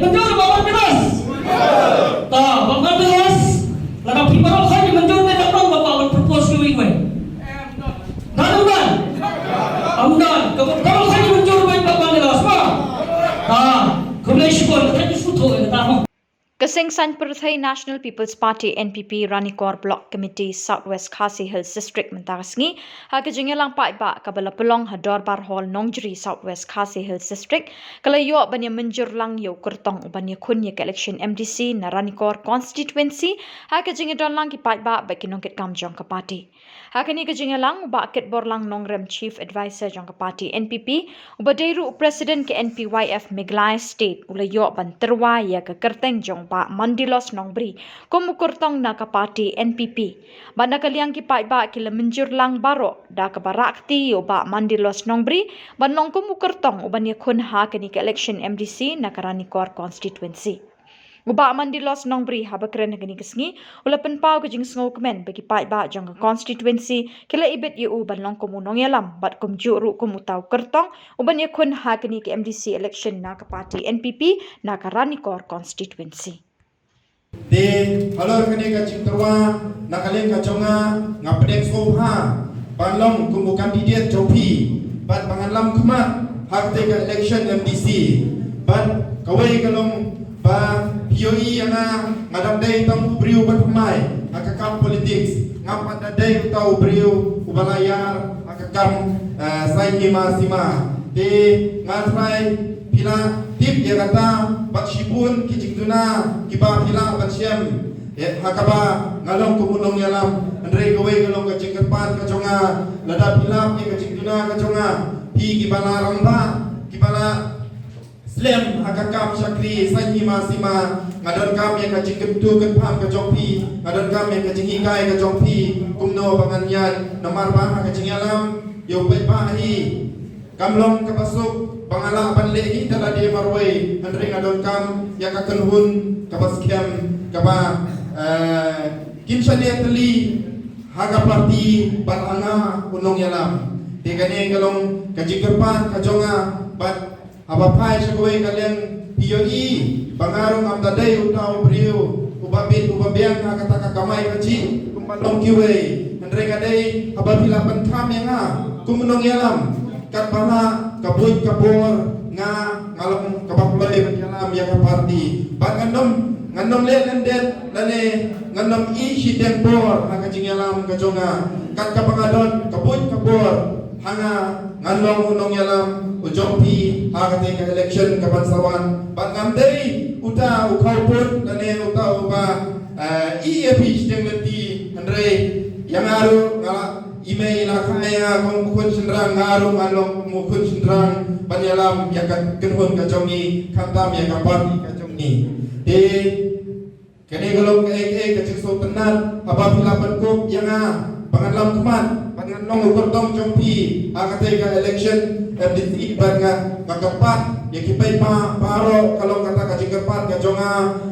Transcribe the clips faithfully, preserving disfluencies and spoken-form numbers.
Mynjur Bah Mandilos. Ta, Bah Mandilos. Lada phi baroh khoit mynjur ne, ka long ba, ba propose kiwei kiwei. Done, ym done? Ym done. Ka, ka baroh khoit mynjur Bah Mandilos, mo? Ta, khublei shibun, ka ju shu thoh ïa kata, mo. Ka Seng Saiñ Pyrthei National People's Party, N P P, Ranikor Block Committee, South West Khasi Hills District, mynta ka sngi ha ka jingïalang paidbah kaba la pynlong ha Dorbar Hall, Nongjri, South West Khasi Hills District, ka la ïoh ban ïa mynjur lang ïa u kyrtong uban ïakhun ïa ka election M D C na Ranikor Constituency, ha ka jingïadon lang ki paidbah bad ki nongkitkam jong ka party. Ha kane ka jingïalang, u Bah Kitborlang Nongrem, Chief Advisor jong ka party N P P, uba dei ruh u President ka N P Y F Meghalaya State, u la ïoh ban tyrwa ïa ka kyrteng jong u Bah Mandilos Nongbri kum u kyrtong na ka party N P P. Bad na ka liang ki paidbah ki la mynjur lang baroh da kaba rah kti ïa u Bah Mandilos Nongbri ban long kum u kyrtong uban ïakhun ha kane ka election M D C na ka Ranikor Constituency. U Bah Mandilos Nongbri haba kren ha kane ka sngi, u la pynpaw ka jingsngewkmen ba ki paidbah jong ka constituency ki la ibit ïa u ban long kum u nongïalam bad kumjuh ruh kum uta u kyrtong uban ïakhun ha kane ka M D C election na ka party N P P na ka Ranikor constituency. Te halor kane ka jingtyrwa, na ka liang ka jong nga, nga pdiang sngewbha ban long kum u candidate jong phi bad ba ngan lam khmat ha katei ka election M D C. Bad kawei ka long ba phi ïohi ïa nga, nga dang dei tang u briew ba thymmai ha ka kam politics, ngam pat da dei uta u briew uba la ïar ha ka kam, eh, saiñ hima sima. Te nga trai phi la tip ïa kata bad shibun ki jingduna kiba phi la ban shem. Eh, ha kaba nga long kum u nongïalam, hynrei kawei ka long ka jingkyrpad ka jong nga, lada phi lap ïa ka jingduna ka jong nga, phi kiba la rangbah, kiba la slem ha ka kam shakri saiñ hima sima, nga donkam ïa ka jingkyntu kynpham ka jong phi, nga donkam ïa ka jinghikai ka jong phi, kumno ba ngan ïaid, namar ba ha ka jingïalam ïa u paidbah hi kam long kaba suk ba nga lah ban leh hi da lade marwei, hynrei nga donkam ïa ka kynhun kaba skhem, kaba, eh, kim shaniah tylli ha ka party bad ha nga u nongïalam. Te kane ka long ka jingkyrpad ka jong nga bad haba phai sha kawei ka liang, phi ïohi ba nga ruh ngam da dei uta u briew uba bit uba biang ha kata ka kamai kajih kumba long kiwei. Hynrei nga dei, haba phi la pynkham ïa nga kum u nongïalam, katba ha ka buit ka bor nga, nga long kaba kloi ban ïalam ïa ka party. Bad ngan ym, ngan ym leh lyndet lane ngan ym ïeh shiteng bor ha ka jingïalam ka jong nga. Kat kaba nga don ka buit ka bor ha nga, ngan long u nongïalam u jong phi ha katei ka election kaban sa wan. Bad ngam dei uta u khawpud lane uta uba, eh, ïeh ïa phi shiteng lynti, hynrei ïa nga ruh nga la, i mei i la kha ïa nga kum u khun shynrang, nga ruh ngan long kum u khun shynrang ban ïalam ïa ka kynhun ka jong ngi, khamtam ïa ka party ka jong ngi. Te kane ka long kaei kaei ka jingsngewtynnat, haba phi la pynkup ïa nga ba ngan lam khmat, ba ngan long u kyrtong jong phi ha katei ka election M D C, bad nga, nga kyrpad ïa ki paidbah baroh, ka long kata ka jingkyrpad ka jong nga,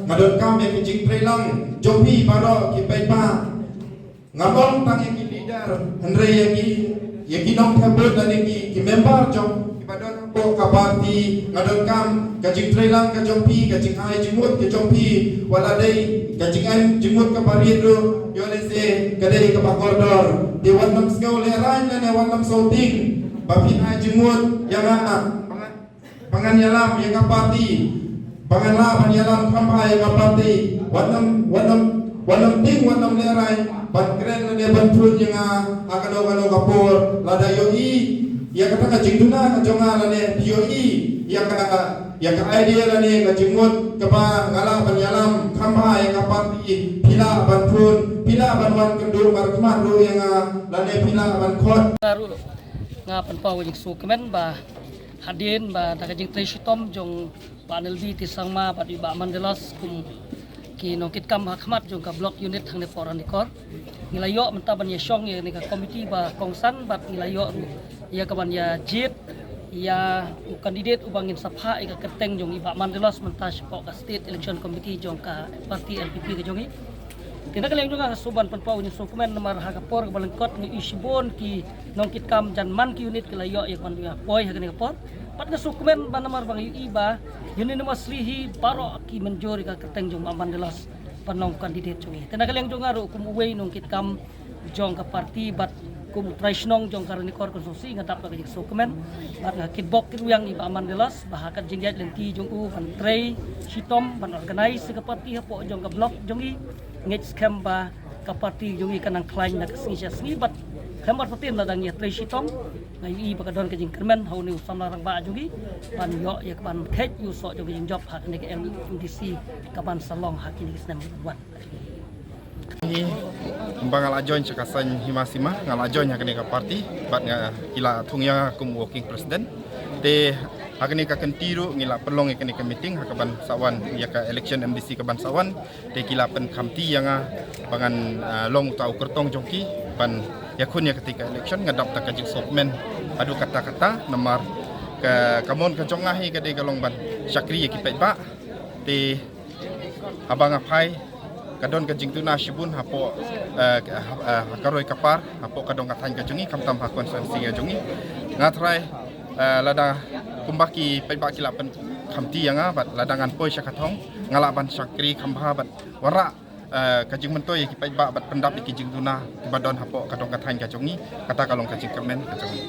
nga donkam ïa ki jingtreilang jong phi baroh ki paidbah. Ngam ong tang ïa ki leader, hynrei ïa ki, ïa ki nongthep vote lane ki, ki member jong kiba don hapoh ka party, nga donkam ka jingtreilang ka jong phi, ka jingai jingmut ka jong phi, wat la dei ka jingai jingmut kaba rit ruh, ïoh lehse ka dei kaba kordor. Te wat nym sngew lehraiñ lane wat nym sngewtieng ba phin ai jingmut ïa nga ba ngan ïalam ïa ka party, ba ngan lah ban ïalam kham bha ïa ka party. Wat nym, wat nym, wat nym tieng, wat nym lehraiñ ban kren lane ban phone ïa nga ha kano kano ka por. Lada ïohi ïa kata ka jingduna ka jong nga lane phi ïohi ïa ka, ïa ka idea lane ka jingmut kaba nga lah ban ïalam kham bha ïa ka party, phi lah ban phone, phi lah ban wan kynduh markhmat ruh ïa nga lane phi lah ban khot. Nga ruh nga pynpaw ka jingsngewkmen ba hadien ba da ka jingtrei shitom jong Bah Nelby T Sangma bad i Bah Mandilos kum ki nongkitkam ha khmat jong ka block unit hangne hapoh Ranikor, ngi la ïoh mynta ban ïashong ïa kane ka komiti ba kongsan bad ngi la ïoh ruh ïa ka ban ïa jied ïa u candidate uba ngin sa phah ïa ka kyrteng jong i Bah Mandilos mynta shapoh ka State Election Committee jong ka party N P P ka jong ngi. Te na ka liang jong nga nga sngewbha ban pynpaw ka jingsngewkmen namar ha ka por kaba lyngkot ngi ïohi shibun ki nongkitkam jan man ki unit ki la ïoh ïa ka ban ïa poi ha kane ka por. Pat nga sngewkmen ba namar ba nga ïohi ba unanimously hi baroh ki mynjur ïa ka kyrteng jong Bah Aman Dewlas ban long candidate jong ngi. Te na ka liang jong nga ruh kum uwei u nongkitkam jong ka party bad kum u trai shnong jong ka Ranikor constituency nga dap da ka jingsngewkmen bad nga kitbok kitrwiang ïa Bah Aman Dewlas ba ha ka jingïaid lynti jong u ban trei shitom ban organise ïa ka party hapoh jong ka block jong ngi. Ngeit skhem ba ka party jong ngi ka nang khlaiñ na ka sngi sha sngi bad khlem artatien lada ngi ïatrei shitom nga ïohi ba ka don ka jingkyrmen ha une u samla rangbah jong ngi ban ïoh ïa ka ban kheit ïa u soh jong ka jingjop ha kane ka M D C ka ban sa long ha kine ki snem ban wan. Ni ba nga la join sha ka saiñ Hima Sima, nga la join ha kane ka party bad nga, ki la thung ïa nga kum working president. Te ha kane ka kynti ruh ngi la pynlong ïa kane ka meeting ha ka ban sa wan ïa ka election M D C ka ban sa wan. Te ki la pynkhamti ïa nga ba ngan, ah, long uta u kyrtong jong ki ban ïakhun ïa kata ka election. Nga dap da ka jingsngewkmen haduh katta katta namar ka, ka mon ka jong nga hi ka dei ka long ban shakri ïa ki paidbah. Te haba nga phai ka don ka jingduna shibun hapoh, eh, ha, eh, ha ka roi ka par hapoh ka dong ka thaiñ ka jong ngi, khamtam ha constituency ka jong ngi. Nga trai, eh, lada kumba ki paidbah ki la pynkhamti ïa nga bad lada ngan poi sha ka thong nga lah ban shakri khambha bad wanrah, eh, ka jingmyntoi ïa ki paidbah bad pyndap ïa ki jingduna kiba don hapoh ka dong ka thaiñ ka jong ngi. Kata ka long ka jingkyrmen ka jong ngi.